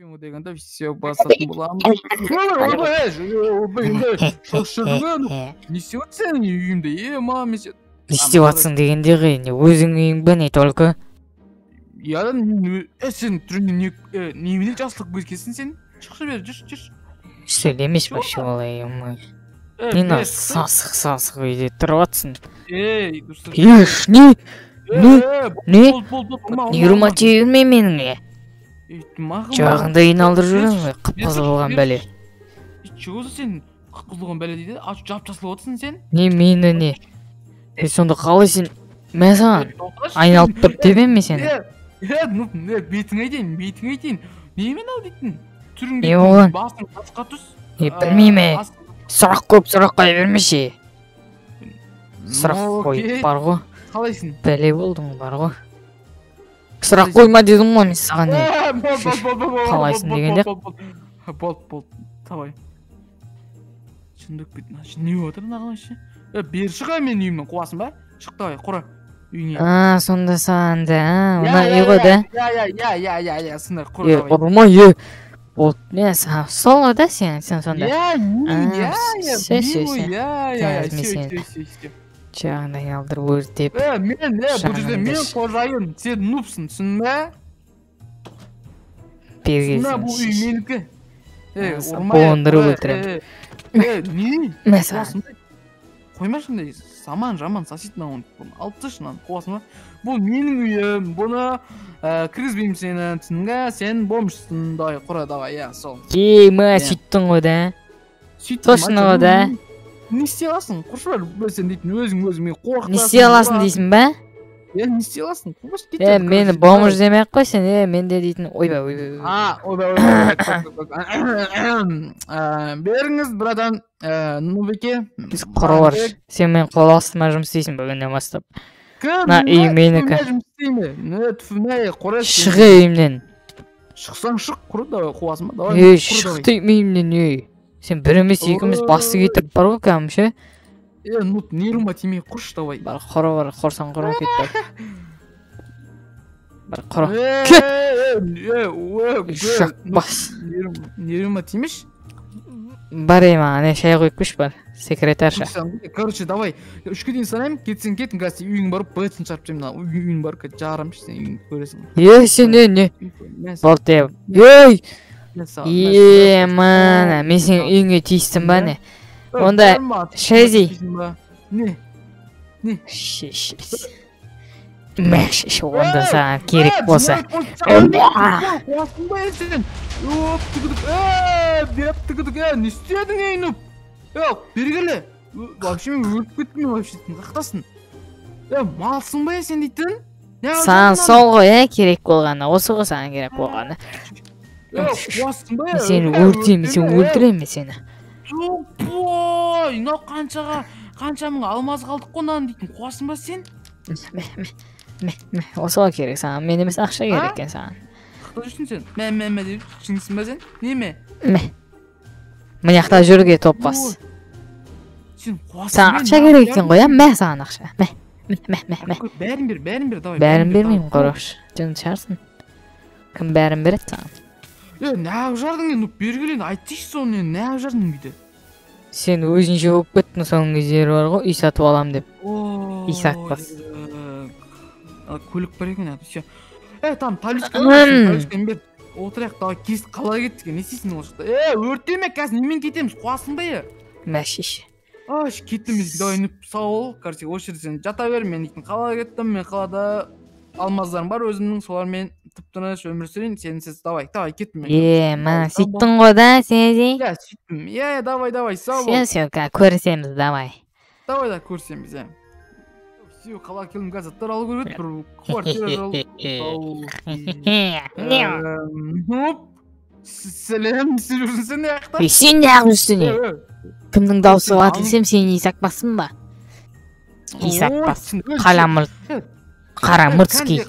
Дегенде все басатын боламыз. Не істеп жатсың үйімде? Е, мам, не істеп жатсың дегенде ғой, не өзің үйің бе, не только? Я, сен түріңе немене жақсылық көзгесің сен? Шықшы бері, жүрші, жүрші. Сөйлемеші вообще олай, ой. Не мынау сасық-сасық үйде тұрып жатсың. Ей, дұрыс. Еш, не? Не? Не? Нервыма тие берме менің, е. Жағыңды айналдырып жүрдің ғой, қып-қызыл болған бәле. Чего сен қып-қызыл болған бәле дейді? Аш жап-жасыл отырсың сен? Не, мені не? Е, сонда қалай сен? Мә саған айналып тұрып деп едім мен сені. Е, ну, бетіңе айтайын, бетіңе айтайын. Немен ал дейтін? Түрің не болған? Басың басқа түс. Не, білмеймін. Сұрақ көп, сұрақ қоя бермеші. Сұрақ қойып бар ғой. Қалайсың? Бәле болдың бар ғой. Сұрақ қойма дедім ғой мен саған. Қалайсың дегенде. Болды, болды, давай. Шындық бет, не отыр мынаған вообще? Бері шық, мен үйімнен қуасың ба? Шық давай, құра үйіңе. А, сонда саған да, мына үй ғой да? Я, я, я, я, я, сонда құра давай. Ұрма, е. Болды, не, сол ғой да сен, сен сонда. Я, я, я, все, все, все. Я, я, все, все, все. Жағыңды айналдырып өртеп. Мен, бұл жерде мен қожайын, сен нупсың, түсіндің бе? Бергесін. Бұл үй менікі. Ұрма. Буындырып өлтіремін. Не? Мә саған. Қоймашы мындай саман жаман сосиды мынаны. Алып тасташы мынаны, қуасың ба? Бұл менің үйім, бұны кіргізбеймін сені, түсіндің бе? Сен бомжсың, давай, құра, давай, иә, сол. Ей, мә, сөйттің ғой да? Сөйттім. Точно ғой да? Не істей аласың? Құршы бер, сен дейтін өзің өзің мен қорқытасың. Не істей аласың дейсің ба? Е, не істей аласың? Қойшы, кет. Е, мені бомж демей ақ қой сен, е, мен де дейтін, ойбай, ойбай. А, ойбай, ойбай. Беріңіз, братан, Нубеке. Біз құры бар. Сен мен қол астыма жұмыс істейсің бүгіннен бастап. Кім? Мына үй менікі. Жұмыс істеймін. Не, түфіне, құры. Шық үйімнен. Шықсаң шық, құры давай, қуасың ба? Давай. Ей, шық үйімнен, ей. Сен бір емес, екі емес, басты кетіріп бар ғой кәдімгі ше. Е, ну, нервыма тимей, құршы давай. Бар, құры бар, құрсаң құры кет бар. Бар, құры. Кет! Шақ бас. Нервыма тимеш? Бар ей маған, шай қойып қойшы бар, секретарша. Короче, давай, 3-ке дейін санаймын, кетсең кет, қазір үйің барып, бытын шарып тастаймын, мына үйің барып, жарамшы сен үйіңді көресің. Е, сен не? Болды, ей! Е, мана, мен сенің үйіңе тиістім ба не? Онда Шези. Не? Не? Мә, шеше, онда саған керек болса. Қуасың ба сен? Оп, түгідік, беп түгідік, не істедің ей, нуб? Бері келе. Вообще мен өліп кеттім, вообще қақтасың. Малсың ба сен дейтін? Саған сол ғой, керек болғаны, осы ғой саған керек болғаны. Қуасың ба? Мен сені өртеймін, сені өлтіремін мен сені. Тупой, мынау қаншаға, қанша мың алмаз қалдық қой мынаны дейтін, қуасың ба сен? Мә, мә, мә, мә, осы ғой керек саған, мен емес ақша керек екен саған. Қақта жүрсің сен? Мә, мә, мә деп шыңсың ба сен? Не ме? Мә. Мына жақта жүрге топ бас. Сен қуасың. Саған ақша керек екен ғой, мә саған ақша. Мә, мә, мә, мә, мә. Бәрін бер, бәрін бер, давай. Бәрін бермеймін, қорықшы. Жын шығарсың. Кім бәрін береді саған? Е, неғып жардың енді, бері кел енді, айтсайшы соны енді, неғып жардың бүйтіп? Сен өзінше болып кеттің соңғы кездері бар ғой, үй сатып алам деп. Үй сатпас. Көлік бар екен, все. Там табличка бар, табличканы бер. Отырайық, давай, кес, қалай кеттік, не істейсің ол жақта? Өртеме, қазір немен кетеміз, қуасың ба, е? Мә, шеше. Аш, кеттім, давай, сау бол, короче, осы жерде сен жата бер, мен дейтін қалаға кеттім, мен қалада алмаздарым бар өзімнің, солармен тып-тыныш өмір сүрейін, сенсіз, давай, давай, кеттім мен. Е, ма, сөйттің ғой да, Сези? Иә, сөйттім. Иә, давай, давай, сау бол. Все, все, көрісеміз, давай. Давай да, көрісеміз, иә. Все, қалаға келдім, қазір заттар алу керек еді, бір квартира алып. Сәлем, не істеп жүрсің сен мына жақта? Сен неғып жүрсің, не? Кімнің дауысы болады десем, сен Исаак бассың ба? Исаак бас. Қара мұрт. Қара мұртский.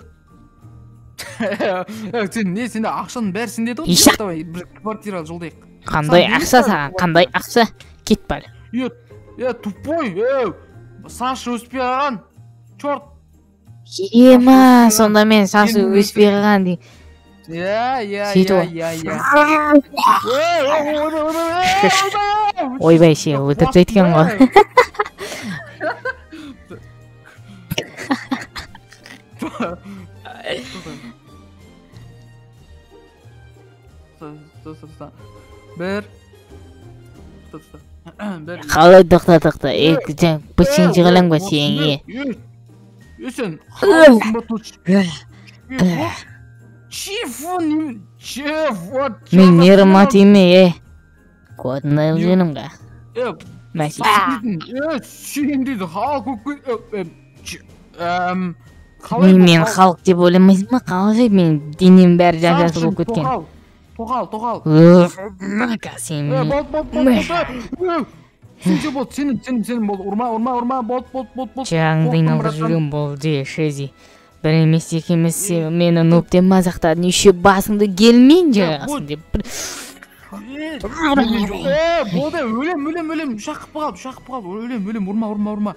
Сен не, сенде ақшаның бәрі сенде еді ғой. Исаак. Давай, бір квартира жолдайық. Қандай ақша саған? Қандай ақша? Кет бар. Е, тупой, Саша өспей қалған. Черт. Ема, сонда мен шашы өспей қалған дейін. Иә, иә, Сөйтіп иә, иә, иә. Ойбай, ше, өлтіріп тастайды екен ғой. Бір. Қалай тоқта, тоқта. Екі, сен пішін жығылың ба сен, е? Е, сен халықсың ба тут? Чего? Чего? Мен нервыма тиме, е. Көтіңді жүрмін ға. Е, Мәші. Е, сен дейді, халық қалай Мен халық деп ойламайсың ба? Қалай мен денем бәрі жап-жасыл болып кеткен. Тоқал, тоқал. Сен. Болды, болды, болды. Сен болды, сенім, сенім, сенім болды. Ұрма, ұрма, ұрма, болды, болды, болды, болды. Жағыңды айналдырып жүрген болды, Шези. Бір емес, екі емес, мені нуб деп мазақтадың, еще басыңды келмейін жағасың деп. Болды, өлем, өлем, өлем. Ұшақ қып қалды, ұшақ қып қалды. Өлем, өлем, ұрма, ұрма, ұрма.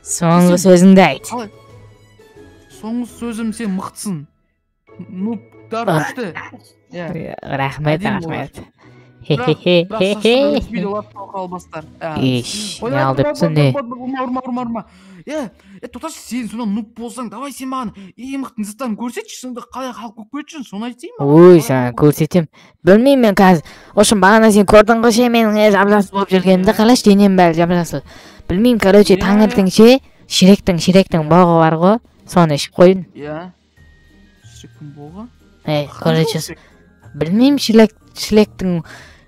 Соңғы сөзіңді айт. Қалай? Соңғы сөзім, сен мықтысың. Нубтар күшті. Рахмет, рахмет. Бірақ шаштары олар тоқал бастар. Иш, не алдыпсың не? Ұрма, ұрма, ұрма, ұрма. Е, тоқташы, сен сонда нуб болсаң, давай сен маған ең мықты заттарын көрсетші, сонда қалай халық көп кетшін, соны айтсай маған. Ой, саған көрсетем. Білмеймін мен қазір. Общем, бағана сен көрдің ғой ше, менің жап-жасыл болып жүргенімді, қалайшы денем бәрі жап-жасыл. Білмеймін, короче, таңертең ше, шелектің боғы бар ғой, соны ішіп қойдым. Иә. Шелектің боғы? Короче, білмеймін, шелектің,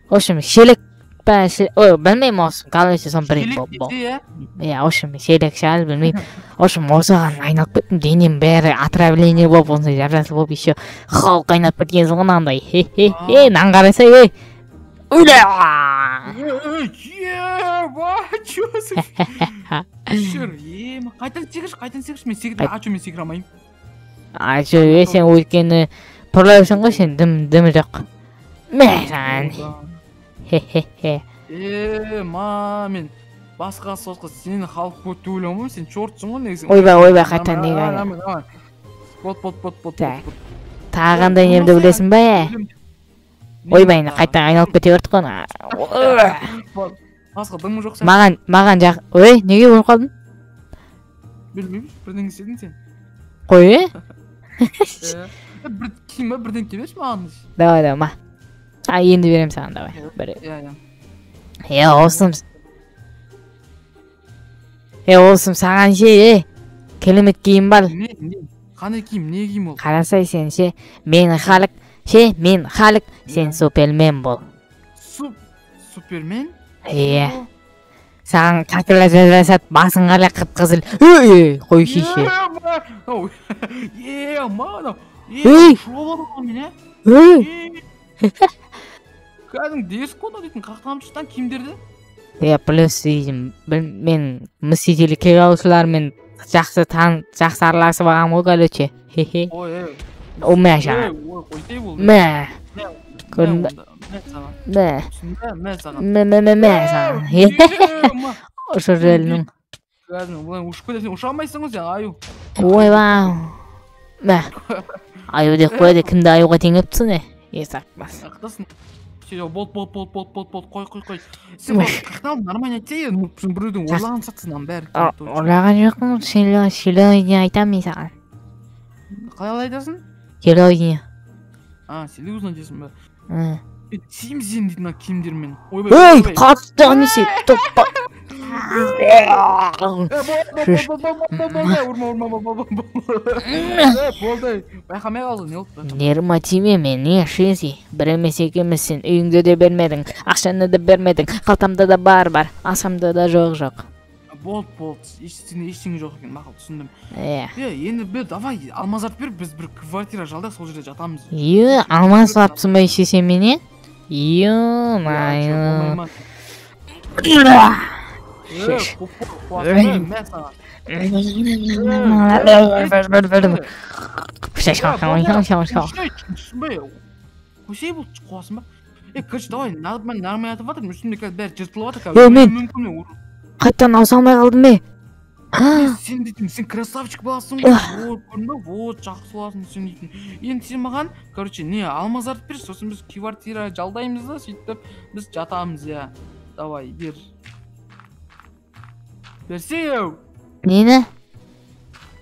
в общем, шелек па, ой, білмеймін, осы, короче, соны бір Шелек десе, иә, в общем, шелек шығар, білмеймін. В общем, осыған айналып кеттім, денем бәрі отравление болып, осындай жап-жасыл болып, еще халық айналып кеткен соң мынандай. Хе-хе-хе, мынаны қарасай, ей. Уля! Жүр, қайтан секірші, қайтан секірші, мен секірдім, ачу, мен секіре алмаймын. Ачу, сен өйткені проблемсың ғой, сен дым жоқ. Мә саған. Хе-хе-хе. Ма, мен басқа сосқа сені халық көп деп ойламаймын, сен чортсың ғой негізі. Ойбай, ойбай, қайтан неге айналып. Бот, бот, бот, бот. Тағы қандай немді білесің ба, е? Ойбай, қайтан айналып кете бердік қой. Басқа дымы жоқ. Маған жақ. Ой, неге өліп қалдың? Білмеймін, бірдеңе істедің сен. Қой, е? Бір киім ба, бірдеңе берші маған. Давай, давай, ма. А, енді беремін саған, давай. Бір. Иә, иә. Е, осым. Е, осым саған ше, е. Керемет киім бар. Не, не? Қандай киім, не киім ол? Қарасай сен ше, мен халық, ше, мен халық, сен супермен бол. Супермен? Иә. Саған какіла жасат, басың қара қып-қызыл. Ей, қой шеше. Е, мана. Ей! Мен, Ей! Кәдімгі дерсік қой дейтін қақтамшықтан киімдерді. Иә, плюс деймін, мен Мстители кераушылармен жақсы жақсы араласып алғанмын ғой, короче. Хе-хе. Ой, ей. О, мә саған. Ой, қойсай болды. Мә. Көрдің бе? Мә Мә. саған. Мә саған. Мә, мә, мә, мә саған. Ұшып жібердің. Кәдімгі былай ұшып кетесің, ұша алмайсың ғой сен, аю. Ойбай. Мә. Аю деп қояды, кімді аюға теңепсің, е? Есақпас. Ақтасын. Все, болды, болды, болды, болды, болды, болды, қой, қой, қой. Сен қаяқтан алдың, нормально айтсай, сен біреудің ұрлаған сияқтысың ананың бәрі. Ұрлаған жоқпын, серьезно айтамын мен саған. Қалай айтасың? Серьезно. А, серьезно дейсің ба? Ы. Тиім сен дейтін мына киімдермен. Ойбай, Ей, ойбай. қатты несі? Топпа. Болды, байқамай қалды, не болды? Нервыма тиме мен, не Шези. Бір емес, екі емес, сен үйіңді де бермедің, ақшаны да бермедің, қалтамда да бар бар, асамда да жоқ жоқ. Болды, болды, ештеңе жоқ екен, мақұл, түсіндім. Е. Е, енді бер, давай, алмаздарды бер, біз бір квартира жалдап, сол жерде жатамыз. Е, алмаз алыпсың ба еще сен менен? Ё-моё. Е, мә саған. Қойсай бұл, қуасың ба? Е, короче, давай, нормально атып жатырмын, үстімде қазір бәрі жыртылып жатыр. Е, мен қайтадан ауыса алмай қалдым, е. Сен дейтін, сен красавчик баласың ғой. Вот, көрдің ба? Вот, жақсы баласың сен дейтін. Енді сен маған, короче, не, алмаздарды бер, сосын біз квартира жалдаймыз да, сөйтіп біз жатамыз, иә. Давай, бер. Берсе, еу. Нені?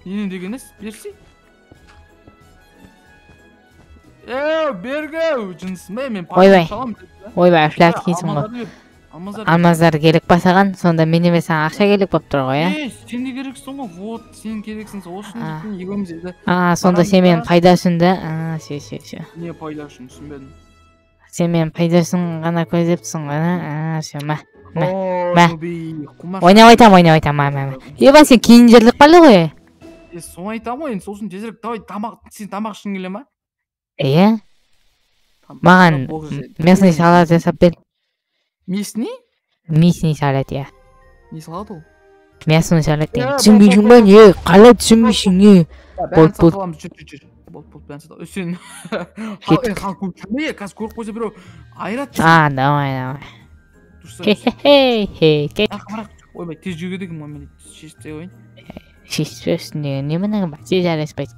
Нені деген ес, берсе. Еу, бергеу, жынысың ба, мен Ойбай. шаламын. Ойбай, флаг кисің ғой. Алмаздар. Алмаздар керек па саған? Сонда мен емес, саған ақша керек болып тұр ғой, иә? Е, сен де керексің ғой, вот, сен керексің, сол үшін дейтін екеуміз енді А, сонда сен менің пайда үшін да? А, все, все, все. Не пайда үшін, түсінбедім. Сен менің пайда үшін ғана көздепсің ғой, а? А, все, мә. Мә, О, мә. нубей, құмаш. Ойнап айтам, ойнап айтам, мә, мә, мә. Еба, сен кейін жерлеп қалды ғой. Е, соны айтамын ғой енді, сол үшін тезірек, давай тамақ, сен тамақ ішкің келе ма? Иә. Маған мясной салат жасап бер. Мясный? Мясной салат, иә. Не салат ол? Мясной салат деген. Түсінбейсің ба, не? Қалай түсінбейсің, не? Болды, болды. Жүр, жүр, жүр. Болды, болды, бәрін сатып. Сен Кеттік. Халық көріп жүрме, қазір көріп қойса біреу айырады. А, давай, давай. Хе-хе-хе, кет. Бірақ, ойбай, тез жүре деген ғой, мен шешіп тастай қояйын. Шешіп үстіндегі не мына бар, тез жараспайды.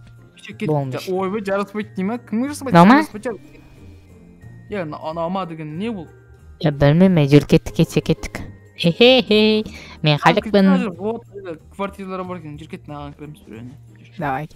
Болмыш. Ойбай, жараспайды дей ма? Кімге жараспайды? Мынау ма? Иә, анау ма деген не бұл? Я білмеймін, жүр кеттік, кетсе кеттік. Хе-хе-хе, мен халықпын. Вот, квартиралар бар екен, жүр кет, мынаған кіреміз біреуіне. Давай.